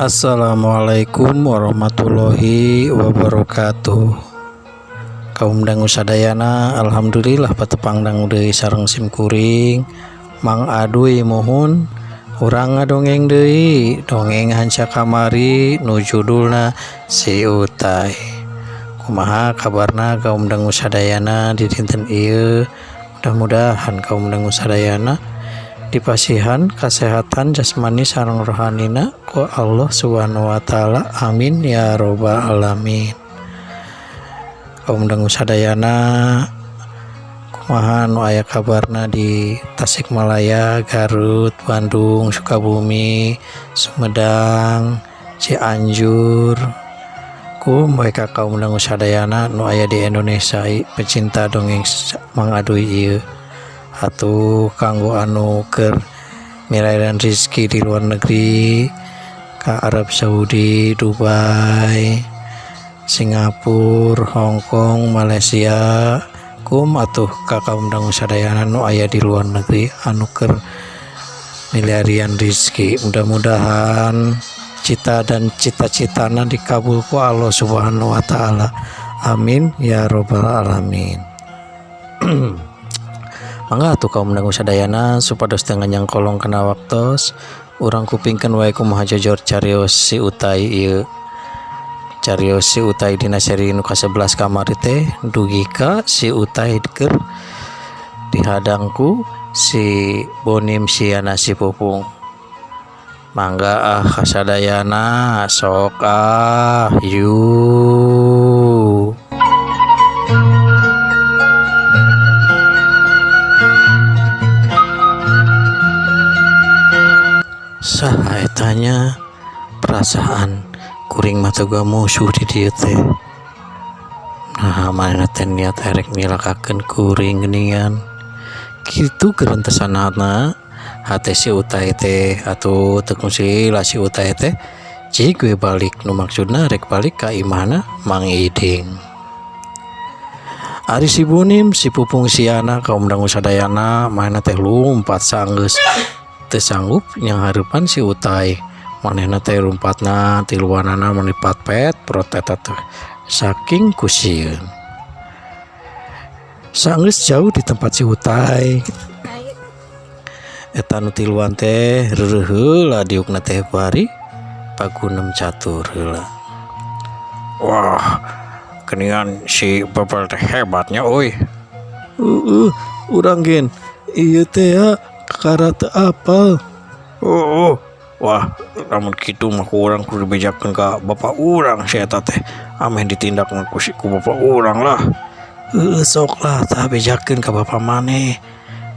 Assalamualaikum warahmatullahi wabarakatuh. Kaum dangu sadayana, alhamdulillah patepang dangu deui sareng sim kuring Mang Aduy. Muhun, urang ngadongeng deui, dongeng hanca kamari nu judulna Si Utai. Kumaha kabarna kaum dangu sadayana di dinten ieu? Mudah-mudahan kaum dangu sadayana dipasihan kesehatan jasmani sareng rohanina ku Allah Subhanahu wa taala. Amin ya robbal alamin. Kaum dangu sadayana, kumaha nu aya kabarna di Tasikmalaya, Garut, Bandung, Sukabumi, Sumedang, Cianjur, ku mereka kaum dangu sadayana nu aya di Indonesia, pecinta dongeng Mang Aduy ieu, atau kanggo anu keur milarian rizki di luar negeri ke Arab Saudi, Dubai, Singapura, Hong Kong, Malaysia, kum atuh ka kaum dangu sadayana nu aya di luar negeri anu keur milarian rizki, mudah-mudahan cita dan cita-citana dikabul ku Allah Subhanahu wa taala. Amin ya robbal alamin. Mangga atuh kaum dangu sadayana, supados teu nganyangkolong kana waktos, urang kupingkeun wae kumaha jojor carios si Utai ieu, carios si Utai dina seri nu ka-11 kamari teh, dugi ka si Utai keur dihadang ku si Bonim, Siana, si Pupung. Mangga ah kasadayana, sok ah, yuk. Saha eta nya? Perasaan kuring mah teu musuh di dieu teh. Nah, manehna teh niat erek nyilakakeun kuring geuningan. Kitu gerentesanana hate si Utai teh. Atuh teu kungsi lah si Utai teh cik we balik, nu maksudna rek balik ka imahna Mang Iding. Ari si Bonim, si Pupung, Siana, kaum dangu sadayana, manehna teh lumpat sanggeus teu sanggup nyanghareupan si Utai. Manehna teh lumpatna tiluanana meni patpet prot eta teh saking ku sieun. Sanggeus jauh di tempat si Utai eta, nu tiluan teh reureuh heula diukna teh, bari pagunem catur heula. Wah, geuningan si Bebel teh hebatnya euy. Heeh, urang gen ieu teh ya kakara teu apal. Oh, wah, lamun kitu mah ku urang kudu dibejakeun ka bapak urang si eta teh. Ameh ditindak mah ku si ku bapak urang lah. Heeh, sok lah tah bejakeun ka bapak maneh.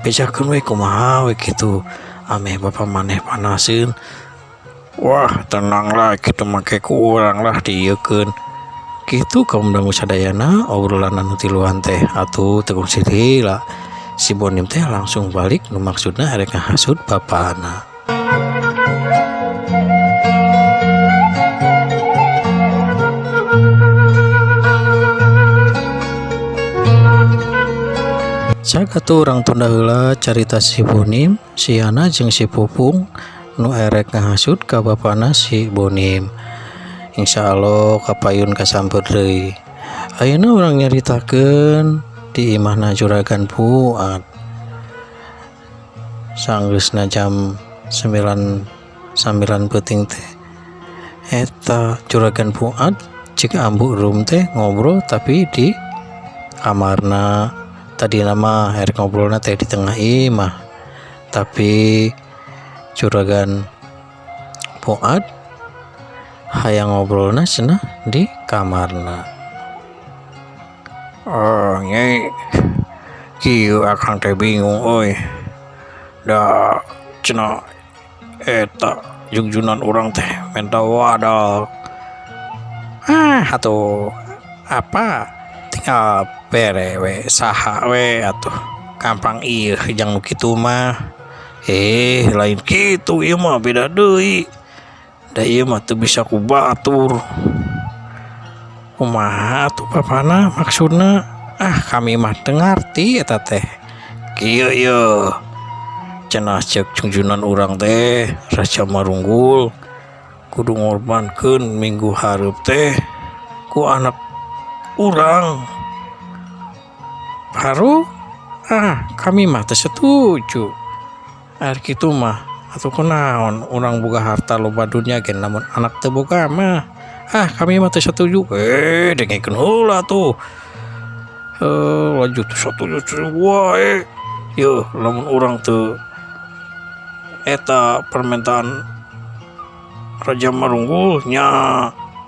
Bejakeun we kumaha we kitu. Ameh bapak maneh panaseun. Wah, tenang lah, kitu mah ke ku urang lah diieukeun. Kitu kaum dangu sadayana obrolan anu tiluan teh. Atuh teu kungsi heula si Bonim teh langsung balik, nu maksudna erek ngahasut bapana. Cag atuh urang tunda heula carita si Bonim, Siana jeung si Pupung nu erek ngahasut ka bapana si Bonim. Insyaallah kapayun kasampeur deui. Ayeuna urang nyaritakeun di imahna Juragan Fuad. Sanggeusna jam 9 9 peuting teh eta Juragan Fuad cik Ambu Rum teh ngobrol, tapi di kamarna. Tadina mah erek ngobrolna teh di tengah imah, tapi Juragan Fuad hayang ngobrolna cenah di kamarna. Oh, nyai, kieu akang teh bingung euy. Da cenah eta jungjunan urang teh menta wadal. Ah, atuh apa tinggal bere we saha we atuh, gampang ieu jang nu kitu mah. Eh, lain kitu, ieu mah beda deui. Da ieu mah teu bisa ku batur. Kumaha atuh bapana maksudna? Ah, kami mah teu ngarti eta teh. Kieu ieu, cenah ceuk jungjunan urang teh, Raja Marunggul. Kudu ngorbankeun minggu hareup teh ku anak urang. Baru ah kami mah teu setuju. Ari kitu mah atuh kunaon urang boga harta loba dunya ge lamun anak teu boga mah. Ah kami mah teu satuju. Eh dengekeun heula tuh. Lanjut teu satuju wae. Yeuh lamun urang teu eta permintaan Raja Marunggul nya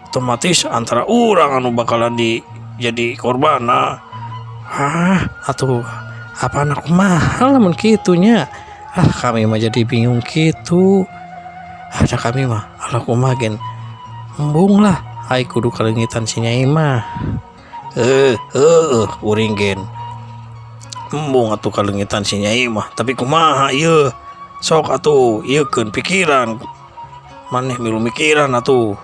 otomatis antara urang anu bakalan di jadi korbanna. Hah atuh apana kumaha lamun kitu nya. Ah kami mah jadi bingung kitu. Ada kami mah alah kumaha gen embung lah ai kudu kaleungitan si Nyai mah. Heuh kuring gen embung atuh kaleungitan si Nyai mah tapi kumaha ieu sok atuh ieukeun pikiran maneh milu mikiran atuh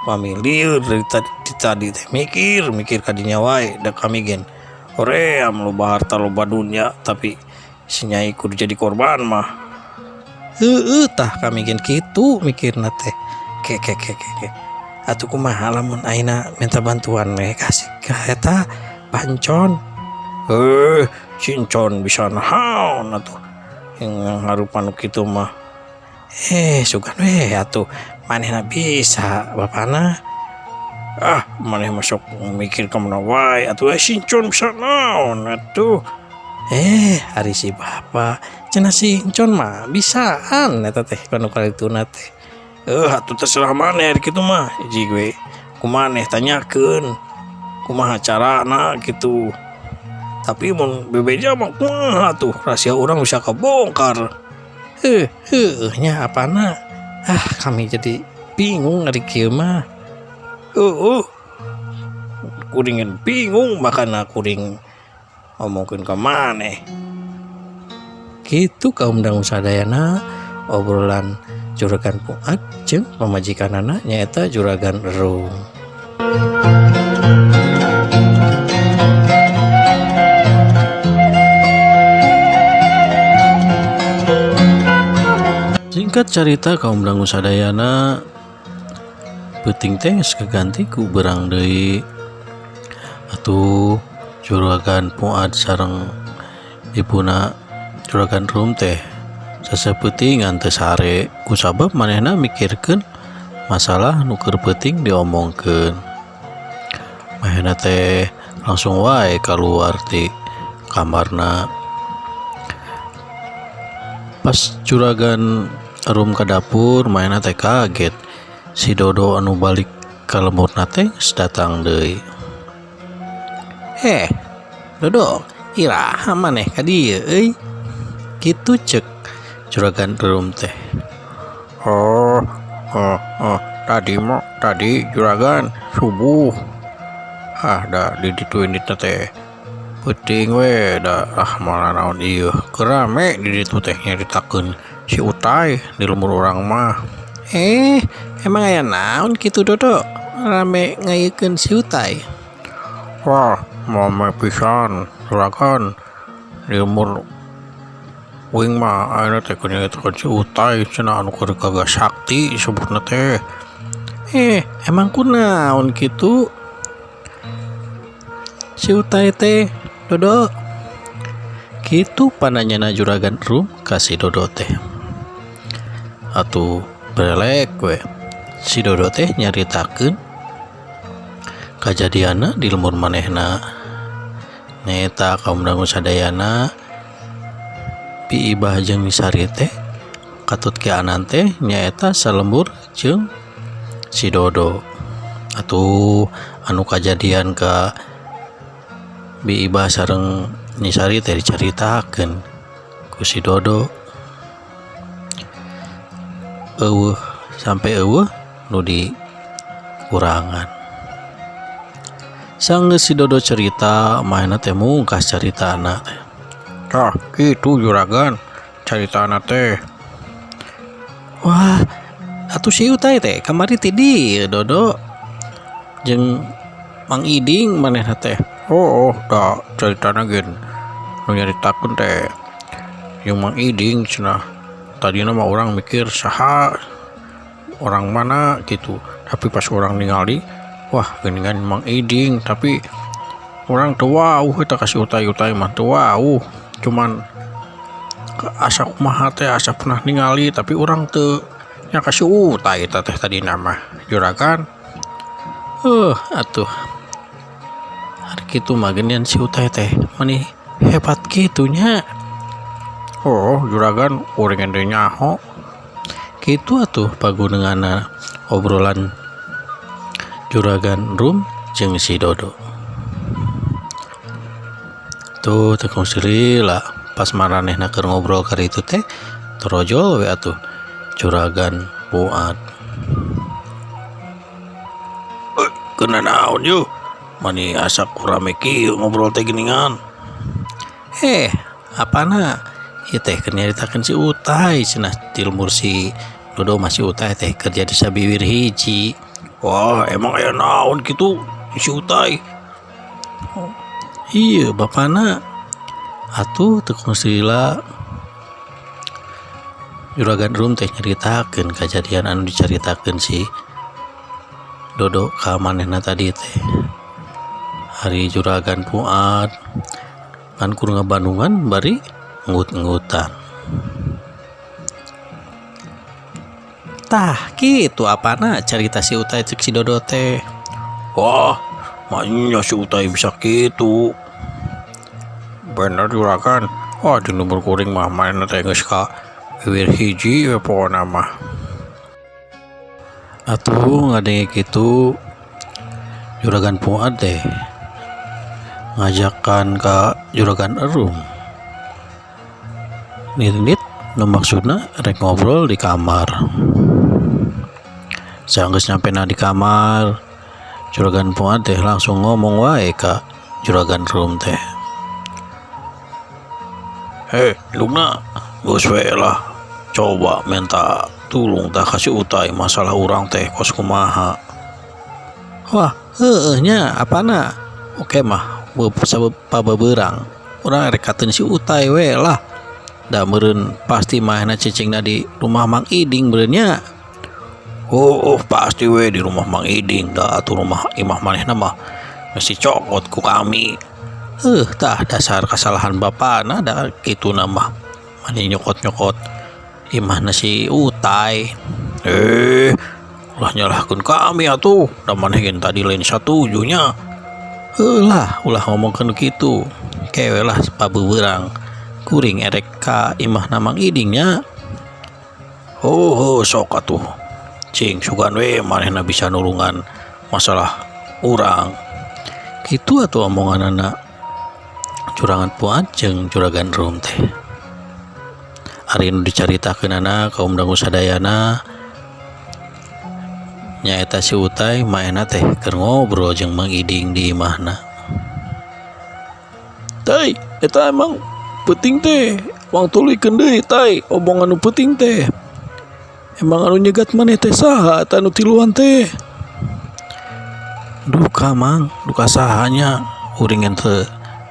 pami lieur dari tadi teh mikir mikir ka dinya wae da kami gen hoream loba harta loba dunya tapi si Nyai kudu jadi korban mah. Heueuh tah kami gen kitu mikirna teh. Ke ke ke ke ke atuh kumaha lamun ayeuna minta bantuan we ka si ka eta Pancon. Heuh si Encon bisa naon atuh ngaharupan nu kitu mah. Sugan we atuh manehna bisa bapana. Ah maneh mah sok mikir ka mana wae atuh si Encon bisa naon atuh. Ari si bapa cenah si Encon mah bisaan eta teh kanu kalituna teh. Atuh terserah maneh ari kitu mah hiji we ku maneh tanyakeun kumaha carana kitu. Tapi mun bebeja mah kumaha atuh rahasia urang bisa kabongkar. Heuh heueuh nya apana. Ah kami jadi bingung ari kieu mah. Heueuh kuring bingung makana kuring ngomongkeun ka maneh. Kitu kaum dangu sadayana obrolan Juragan Fuad jeung pamajikanana nyaeta Juragan Rum. Singkat carita kaum dangu sadayana peuting teh geus kaganti ku beurang deui. Atuh Juragan Fuad sareng ibuna Juragan Rum teh sasapeutingan teu sare kusabab manehna mikirkeun masalah nu keur peuting diomongkeun. Manehna teh langsung wae kaluar ti kamarna. Pas Juragan Rum ka dapur manehna teh kaget si Dodo anu balik ka lemburna teh geus datang deui. Dodo iraha maneh ka dieu euy? Kitu ceuk Juragan Rum teh. Oh, oh, oh, tadi mah tadi juragan subuh. Ah da di ditu inditna teh peuting we da ah malah naon ieu keur rame di ditu teh nyaritakeun si Utai di lembur urang mah. Emang aya naon kitu Dodo rame ngayekeun si Utai? Wah, mame pisan juragan di lembur uing mah ayeuna teh keur nyaritakeun si Utai cenah anu keur kagak sakti disebutna teh. Emang kunaon kitu si Utai teh Dodo? Kitu pananyana Juragan Rum ka si Dodo teh. Atuh brelek we si Dodo teh nyaritakeun kajadianna di lembur manehna. Nyaeta kaum dangu sadayana Bi Ibah jeung Nisari teh katut kianan teh nyaeta salembur jeung si Dodo. Atuh anu kajadian ka Bi Ibah sareng Nisari teh dicaritakeun ku si Dodo. Eueuh sampai eueuh nu dikurangan. Sanggeus si Dodo cerita manehna teh mungkas caritana teh. Tah kitu juragan caritana teh. Wah, atuh si Utai teh kamari ti dieu Dodo jeung Mang Iding manehna teh. Oh, da caritana gen nu nyaritakeun teh jeung Mang Iding cenah. Tadina mah urang mikir saha Orang mana gitu, tapi pas urang ningali, wah, geuningan Mang Iding, tapi urang teu wawuh eta ka si Utay-utay mah, teu wawuh. Cuman asa kumaha teh, asa pernah ningali, tapi urang teu nya ka si Utay eta teh tadina mah, juragan. Atuh ari kitu mah geuningan si Utay teh mani hebat kitu nya. Oh, juragan, kuring teu nyaho. Kitu atuh pagununganna obrolan Juragan Rum jeung si Dodo. Tuh tekung lila pas maranehna keur ngobrol karitu teh, torojol we atuh Juragan Fuad. Kena naon yeuh, mani asa ku rame kieu ngobrol teh geuningan? Eh, apana ieu teh keur nyaritakeun si Utay cenah, ti lembur si Dodo mah si Utay teh kerja di sabiwir hiji. Wah, emang aya naon kitu si Utay? Iya, bapana atuh tekung lila Juragan Rum teh nyaritakeun kejadian anu dicaritakeun si Dodo ka manehna tadi teh. Ari Juragan Fuad kan kur ngabandungan bari nggut-nggutan. Tah kitu apana carita si Utay cek si Dodo teh. Wah, maknya si Utay bisa kitu. Bener, juragan. Wah, di lembur kuring mah manehna teh geus ka wiwir hiji we pokona mah. Atuh ngadenge kitu, Juragan Fuad teh ngajakan ka Juragan Erum. Nit-nit nu maksudna rek ngobrol di kamar. Sanggeus nyampena di kamar, Juragan Fuad teh langsung ngomong wae ka Juragan Rum teh. Heh, indungna, geus we lah, coba minta tulung tah ka si Utay, masalah urang teh kos kumaha. Wah, heueuh nya apana, oke mah pabeberang urang rek kateun si Utay we lah, da meureun pasti manehna cicingna di rumah Mang Iding meureun nya. Oh, pasti we di rumah Mang Iding, da atuh rumah imah manehna mah geus dicokot ku kami. Tah dasar kesalahan bapana da kituna mah, mani nyokot-nyokot imahna si Utay. Eh, ulah nyalahkeun kami atuh, da maneh ge tadi lain satuju nya. Heuh lah, ulah ngomongkeun kitu, kewe lah pabeberang kuring erek ka imahna Mang Iding nya. Oh, sok atuh, cing sugan we manehna bisa nulungan masalah urang. Kitu atuh omonganana Juragan Fuad jeung Juragan Rum teh. Ari nu dicaritakeunana, kaum dangu sadayana, nyaeta si Utay manehna teh keur ngobrol jeung Mang Iding di imahna. Tay, eta emang peuting teh wang tuluykeun deui, Tay, omongan nu peuting teh. Emang anu nyegat maneh teh saha eta nu tiluan teh? Duka, Mang, duka saha nya, kuring teu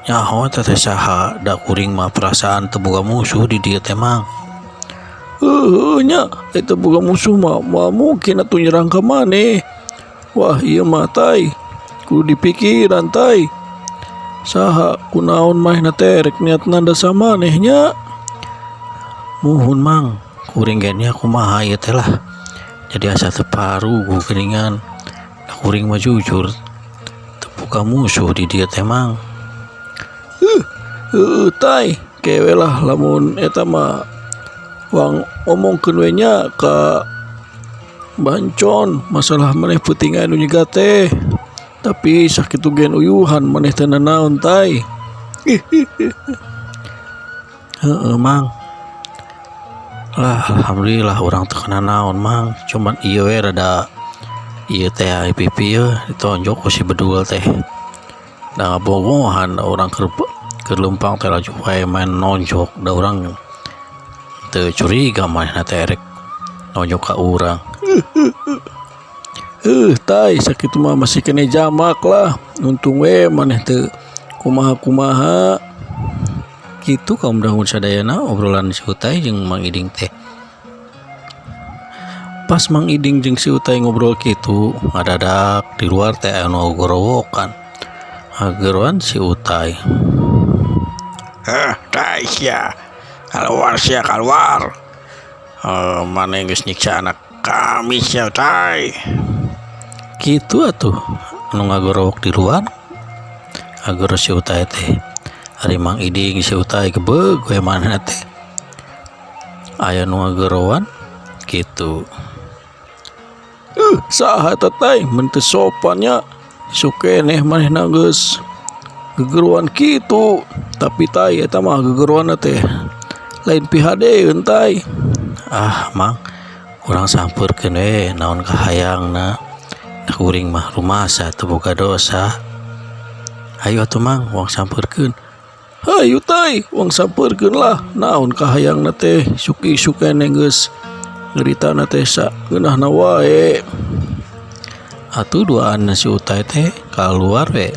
nyaho eta teh saha, da kuring mah perasaan teu boga musuh di dieu teh, Mang. Heueuh nya, eta boga musuh mah moal mungkin atuh nyerang ka maneh. Wah, ieu mah, Tay, kudu dipikiran, Tay. Saha, kunaon manehna teh rek niat nandasa maneh nya? Muhun, Mang, kuring ge nya kumaha ieu teh lah, jadi asa teu paruguh geuningan, da kuring mah jujur teu boga musuh di dieu teh, Mang. Heueuh, Tay, kewe lah, lamun eta mah wang omongkeun we nya ka Bancon masalah maneh peuting anu nyegat teh. Tapi sakitu gen uyuhan maneh teu nanaon, Tay. Heeh, Mang lah, alhamdulillah urang teu kena naon, Mang, cuman ieu we rada ieu teh, pipi ieu ditonjok ku si bedul teh, da ngabogohan urang keur leumpang teh, laju wae main nonjok, da urang teu curiga manehna teh rek nonjok ka urang. Tay, sakitu mah masih kene jamak lah, untung we maneh teu kumaha-kumaha. Kitu kaum dangu sadayana obrolan si Utay jeung Mang Iding teh. Pas Mang Iding jeung si Utay ngobrol kitu, ngadadak di luar teh aya nu gorowokan. Ngageroan si Utay. Heh, tai sia. Keluar sia, keluar. Oh, maneh geus nyiksa anak kami sia, Tai. Kitu atuh anu ngagorowok di luar. Ngagero si Utay teh. Ari Mang Iding si Utay gebeg we manehna teh. Aya nu ngageroan kitu. Saha eta tay, mun teu sopan nya. Isuk keneh manehna geus gegeroan kitu. Tapi tay eta mah gegeroanna teh lain pihadeeun tay. Ah Mang, urang sampeurkeun we naon kahayangna. Da kuring mah rumasa teu boga dosa. Hayu atuh Mang, urang sampeurkeun. Hayu tay, urang sampeurkeun lah naon kahayangna teh isuk-isuk keneh geus ngeritana teh sageunahna wae. Atuh duaan si Utay teh kaluar we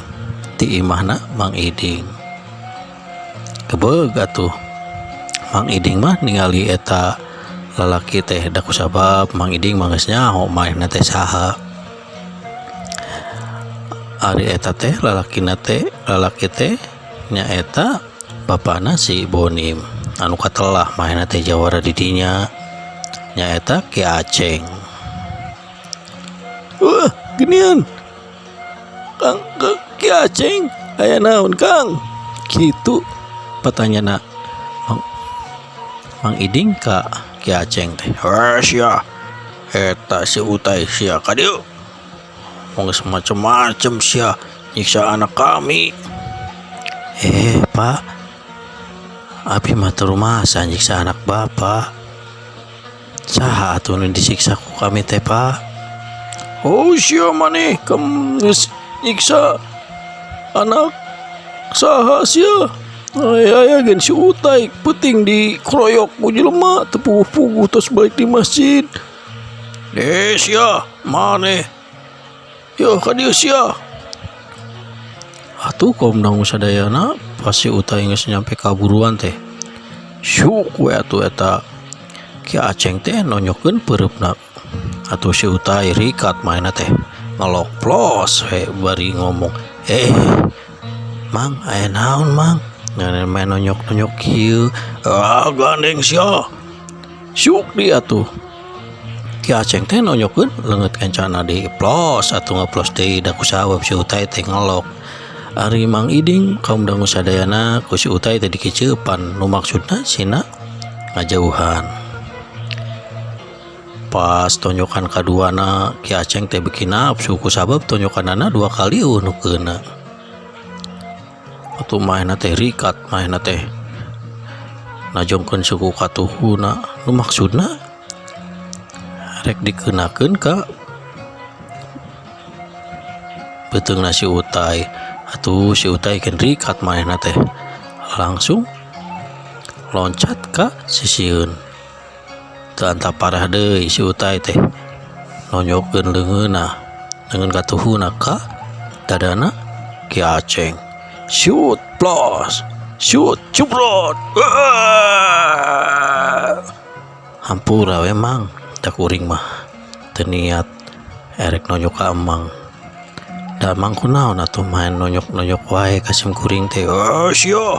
ti imahna Mang Iding. Gebeg atuh Mang Iding mah ningali eta lalaki teh, da kusabab Mang Iding mah geus nyaho manehna teh saha. Ari eta teh lalakina teh, lalaki teh nyaeta bapana si Bonim anu katelah manehna teh jawara di dinya, nyaeta Ki Aceng. Wah, geuningan Kang, Ki Aceng, aya naon Kang? Kitu patanyana Mang Iding ka Ki Aceng teh. Heh sia, eta si Utay sia ka dieu. Geus macem-macem sia nyiksa anak kami. Pak, abi mah teu rumasa nyiksa anak bapak. Saha atuh nu disiksa ku kami teh, Pak? Oh sia maneh kam geus nyiksa anak saha sia? Aya gen si Utay peuting dikeroyok ku jelema teu puguh-puguh tos balik di masjid. Eh sia maneh. Yo ka dieu sia. Atuh kaum dangu sadayana pas si Utay geus nyampe kaburuan teh. Syuk we atuh eta Ki Aceng teh nonyokeun peureupna. Atuh si Utay rikat manehna teh ngelok plos we bari ngomong, "Mang, aya naon Mang? Ngan main nonyok-nonyok kieu." Ah gandeng sia. Syuk dia tuh. Ki Aceng teh nonyokeun leungeut kencana di plos atuh ngeplos deui da kusabab si Utay teh ngelok. Ari Mang Iding kaum dangu sadayana ku si Utay teh dikiceupan nu maksudna sina ngajauhan. Pas tonyokan kaduana Ki Aceng teh beuki nafsu kusabab tonyokanana dua kali eueuh nu keuna. Atuh manehna teh rikat, manehna teh najongkeun suku katuhuna nu maksudna rek dikeunakeun ka beuteungna si Utay. Atuh si Utay keun rikat manehna teh langsung loncat ka sisieun. Teu antap parah deui si Utay teh nonyokeun leungeunna, leungeun katuhuna ka dadana Ki Aceng. Shoot plus, shoot cuprot. Hampura we Mang, da kuring mah teu niat erek nonyok ka Emang. Da Mang kunaon atuh main nonyok-nonyok wae ka sim kuring teh. Ah sia.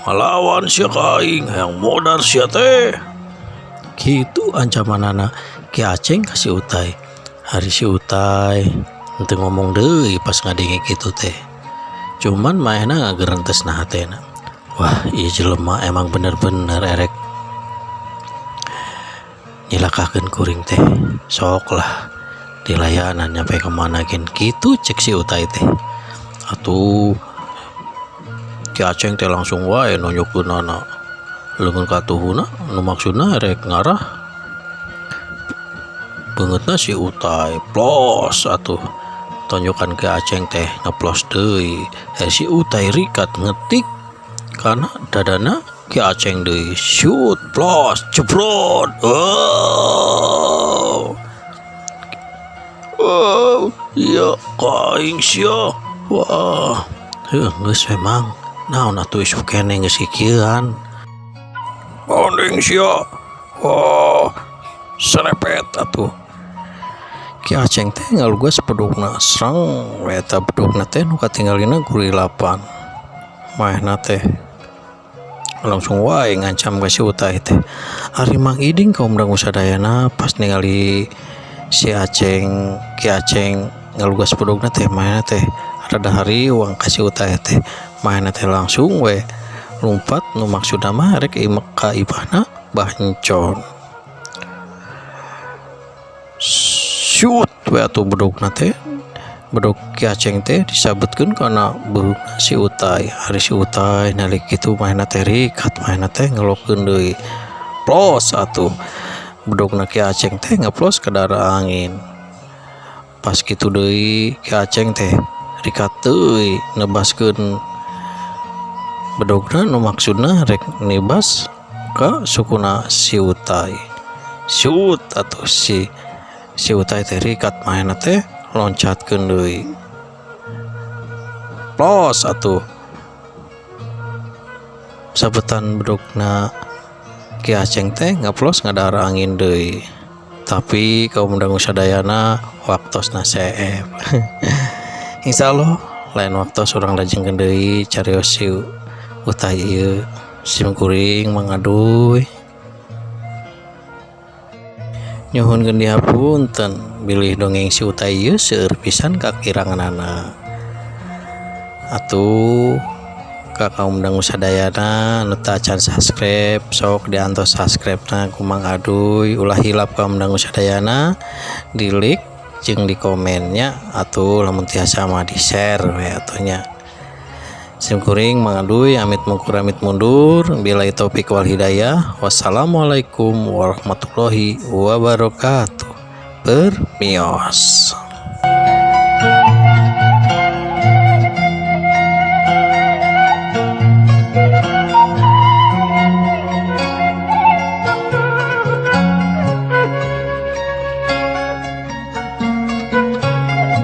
Ngalawan sia ka aing, hayang modar sia teh. Kitu ancamanana Ki Aceng ka si Utay. Ari si Utay henteu ngomong deui pas ngadenge kitu teh. Cuman manehna ngagerentes na hatena. Wah, ieu jelema emang bener-bener erek nyilakakeun kuring teh. Sok lah dilayanan nyampe ka mana gen kitu cek si Utay teh. Atuh Ki Aceng teh langsung wae nonyokeunana leungeun katuhuna nu maksudna rek ngarah beungeutna si Utay. Plos atuh tonyokan Ki Aceng teh ngeplos deui. Si Utay rikat ngetik kana dadana Ki Aceng deui. Shoot plos jebrot. Oh. Oh, iya kaing sia. Wah, heuh geus we Mang. Naon atuh isuk keneh geus kikieuan. Gandeng sia. Wah, Serepet atuh Ki Aceng teh ngalugas bedugna, sreng we eta bedugna teh nu katinggalina gurilapan. Maehna teh langsung wae ngancam ka si Utay teh. Ari Mang Iding, kaum dangu sadayana, pas ningali si Aceng, Ki Aceng ngalugas bedugna teh, maehna teh rada hariwang ka si Utay teh. Maehna teh langsung we lumpat, nu maksudna mah rek ka imahna Bah Encon. Shoot we atuh bedugna teh, bedug Ki Aceng teh disabetkeun kana beuheungna si Utay. Ari si Utay nalik kitu, maehna teh rikat, maehna teh ngelokeun deui, plos atuh bedugna Ki Aceng teh ngeplos ke dara angin. Pas kitu deui Ki Aceng teh rikat deui nebaskeun bedugna, nu maksudna rek nibas ka sukuna si Utay. Shoot atuh si si Utay teh rikat, maehna teh loncatkeun deui, plos atuh sabetan bedugna Ki Aceng teh ngeplos ngadara angin deui. Tapi kaum dangu sadayana, waktosna seep. Insyaallah lain waktos urang lajengkeun deui carios si Utay ieu. Sim kuring Mang Aduy nyuhunkeun dihapunten bilih dongeng si Utay ieu seueur pisan kakiranganana. Atuh ka kaum dangu sadayana nu tacan subscribe, sok diantos subscribe na ku Mang Aduy. Ulah hilap, kaum dangu sadayana, di like jeung di komennya. Atuh lamun tiasa mah di share we atuh nya. Sim kuring Mang Aduy amit mungkur, amit mundur. Billahi taufik wal hidayah, wassalamualaikum warahmatullahi wabarakatuh. Permios.